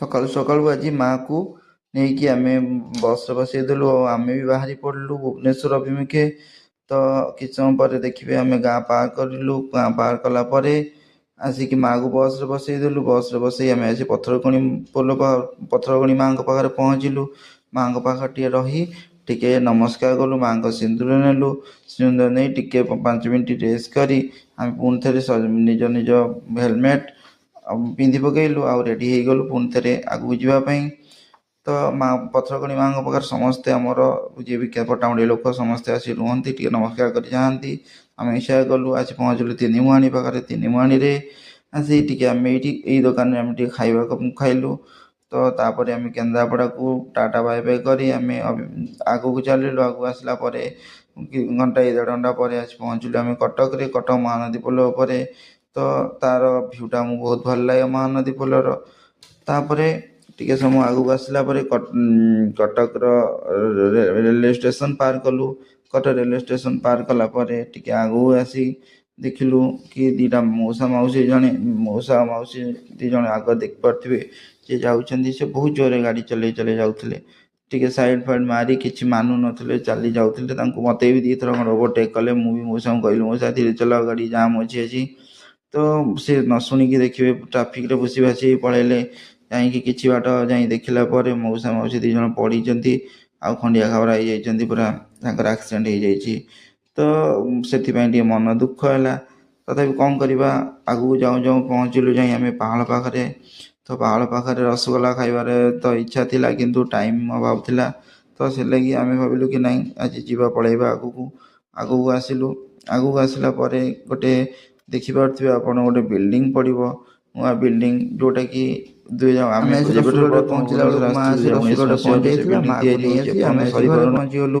ସକାଳୁ ସକାଳୁ ଆଜି ମାଆକୁ ନେଇକି ଆମେ ବସ୍ରେ ବସେଇଦେଲୁ ଆଉ ଆମେ ବି ବାହାରି ପଡ଼ିଲୁ ଭୁବନେଶ୍ୱର ଅଭିମୁଖେ। ତ କିଛି ସମୟ ପରେ ଦେଖିବେ ଆମେ ଗାଁ ପାର କରିଲୁ। ଗାଁ ପାର କଲା ପରେ ଆସିକି ମାଆକୁ ବସ୍ରେ ବସେଇଦେଲୁ। ବସ୍ରେ ବସେଇ ଆମେ ଆସି ପଥରଗଣି ପୋଲ, ପଥରଗଣି ମାଆଙ୍କ ପାଖରେ ପହଞ୍ଚିଲୁ। ମାଆଙ୍କ ପାଖରେ ଟିକେ ରହି ଟିକେ ନମସ୍କାର କଲୁ, ମାଆଙ୍କ ସିନ୍ଦୁର ନେଲୁ। ସିନ୍ଦୁର ନେଇ ଟିକେ 5 ମିନିଟ୍ ରେଷ୍ଟ କରି ଆମେ ପୁଣି ଥରେ ନିଜ ନିଜ ହେଲମେଟ୍ ପିନ୍ଧି ପକେଇଲୁ ଆଉ ରେଡ଼ି ହେଇଗଲୁ ପୁଣି ଥରେ ଆଗକୁ ଯିବା ପାଇଁ। ତ ମା ପଥରଗଣି ମାଆଙ୍କ ପାଖରେ ସମସ୍ତେ, ଆମର ଯିଏ ବି ପଟ୍ଟାମୁଣ୍ଡେଇ ଲୋକ ସମସ୍ତେ ଆସି ରୁହନ୍ତି, ଟିକେ ନମସ୍କାର କରି ଯାଆନ୍ତି। ଆମେ ସେୟା କଲୁ। ଆସି ପହଞ୍ଚିଲୁ ତିନିମୁହାଣି ପାଖରେ। ତିନିମୁହାଣିରେ ଆସି ଟିକେ ଆମେ ଏଇଠି ଏଇ ଦୋକାନରେ ଆମେ ଟିକେ ଖାଇବାକୁ ଖାଇଲୁ। ତ ତାପରେ ଆମେ କେନ୍ଦ୍ରାପଡ଼ାକୁ ଟାଟା ବାଏ ବାଏ କରି ଆମେ ଆଗକୁ ଚାଲିଲୁ। ଆଗକୁ ଆସିଲା ପରେ ଘଣ୍ଟାଏ ଦେଢ଼ ଘଣ୍ଟା ପରେ ଆସି ପହଞ୍ଚିଲୁ ଆମେ କଟକରେ, କଟକ ମହାନଦୀ ପୋଲ ଉପରେ। ତ ତାର ଭିୟୁଟା ଆମକୁ ବହୁତ ଭଲ ଲାଗେ ମହାନଦୀ ପୋଲର। ତାପରେ ଟିକେ ସମୟ ଆଗକୁ ଆସିଲା ପରେ କଟକର ରେଲୱେ ଷ୍ଟେସନ୍ ପାର କଲୁ। କଟକ ରେଲୱେ ଷ୍ଟେସନ୍ ପାର କଲା ପରେ ଟିକେ ଆଗକୁ ଆସି ଦେଖିଲୁ କି ଦୁଇଟା ମଉସା ମାଉସୀ, ଜଣେ ମଉସା ମାଉସୀ ଦୁଇ ଜଣ ଆଗ ଦେଖିପାରୁଥିବେ ଯିଏ ଯାଉଛନ୍ତି, ସେ ବହୁତ ଜୋରରେ ଗାଡ଼ି ଚଲେଇ ଚଲେଇ ଯାଉଥିଲେ। ଟିକେ ସାଇଡ଼୍ ଫାଇଡ଼୍ ମାରି କିଛି ମାନୁ ନଥିଲେ, ଚାଲି ଯାଉଥିଲେ। ତାଙ୍କୁ ମୋତେ ବି ଦୁଇଥର ଖଣ୍ଡେ ଓଭରଟେକ୍ କଲେ। ମୁଁ ବି ମଉସାଙ୍କୁ କହିଲି, ମଉସା ଧୀରେ ଚଲାଅ ଗାଡ଼ି, ଜାମ୍ ଅଛି ଆଜି। ତ ସେ ନ ଶୁଣିକି ଦେଖିବେ ଟ୍ରାଫିକ୍ରେ ଭୁସି ଭାସି ପଳେଇଲେ। ଯାଇକି କିଛି ବାଟ ଯାଇ ଦେଖିଲା ପରେ ମଉସା ମାଉସୀ ଦୁଇ ଜଣ ପଡ଼ିଛନ୍ତି ଆଉ ଖଣ୍ଡିଆ ଖାବରା ହେଇଯାଇଛନ୍ତି ପୁରା, ତାଙ୍କର ଆକ୍ସିଡେଣ୍ଟ ହେଇଯାଇଛି। ତ ସେଥିପାଇଁ ଟିକେ ମନ ଦୁଃଖ ହେଲା, ତଥାପି କ'ଣ କରିବା। ଆଗକୁ ଯାଉଁ ଯାଉଁ ପହଞ୍ଚିଲୁ ଯାଇ ଆମେ ପାହାଳ ପାଖରେ। ତ ପାହାଳ ପାଖରେ ରସଗୋଲା ଖାଇବାରେ ତ ଇଚ୍ଛା ଥିଲା, କିନ୍ତୁ ଟାଇମ୍ ଅଭାବ ଥିଲା। ତ ସେଥିଲାଗି ଆମେ ଭାବିଲୁ କି ନାଇଁ ଆଜି ଯିବା, ପଳେଇବା ଆଗକୁ। ଆଗକୁ ଆସିଲୁ। ଆଗକୁ ଆସିଲା ପରେ ଗୋଟେ ଦେଖିପାରୁଥିବେ ଆପଣ, ଗୋଟେ ବିଲ୍ଡିଂ ପଡ଼ିବ, ନୂଆ ବିଲ୍ଡିଂ, ଯେଉଁଟାକି ଦୁଇ ଆମେ ଆସି ଯେବେଠୁ ରସୁଲଗଡ଼ରେ ପ୍ରଥମ ପହଞ୍ଚିଲା ଭୁବନେଶ୍ୱର ବେଳକୁ ମା ଆସିଛୁ ଆସି 2019 ରସୁଲଗଡ଼ରେ ମସିହାରୁ ପହଞ୍ଚି ସେ ଯାଇଥିଲା। ବିଲ୍ଡିଂ ମାଆକୁ ତିଆରି ନେଇ ହେଉଛି, ଆସି ଆମେ ଏପର୍ଯ୍ୟନ୍ତ ଆସି ଘରେ ସରିପାରୁନି। ପହଞ୍ଚିଗଲୁ।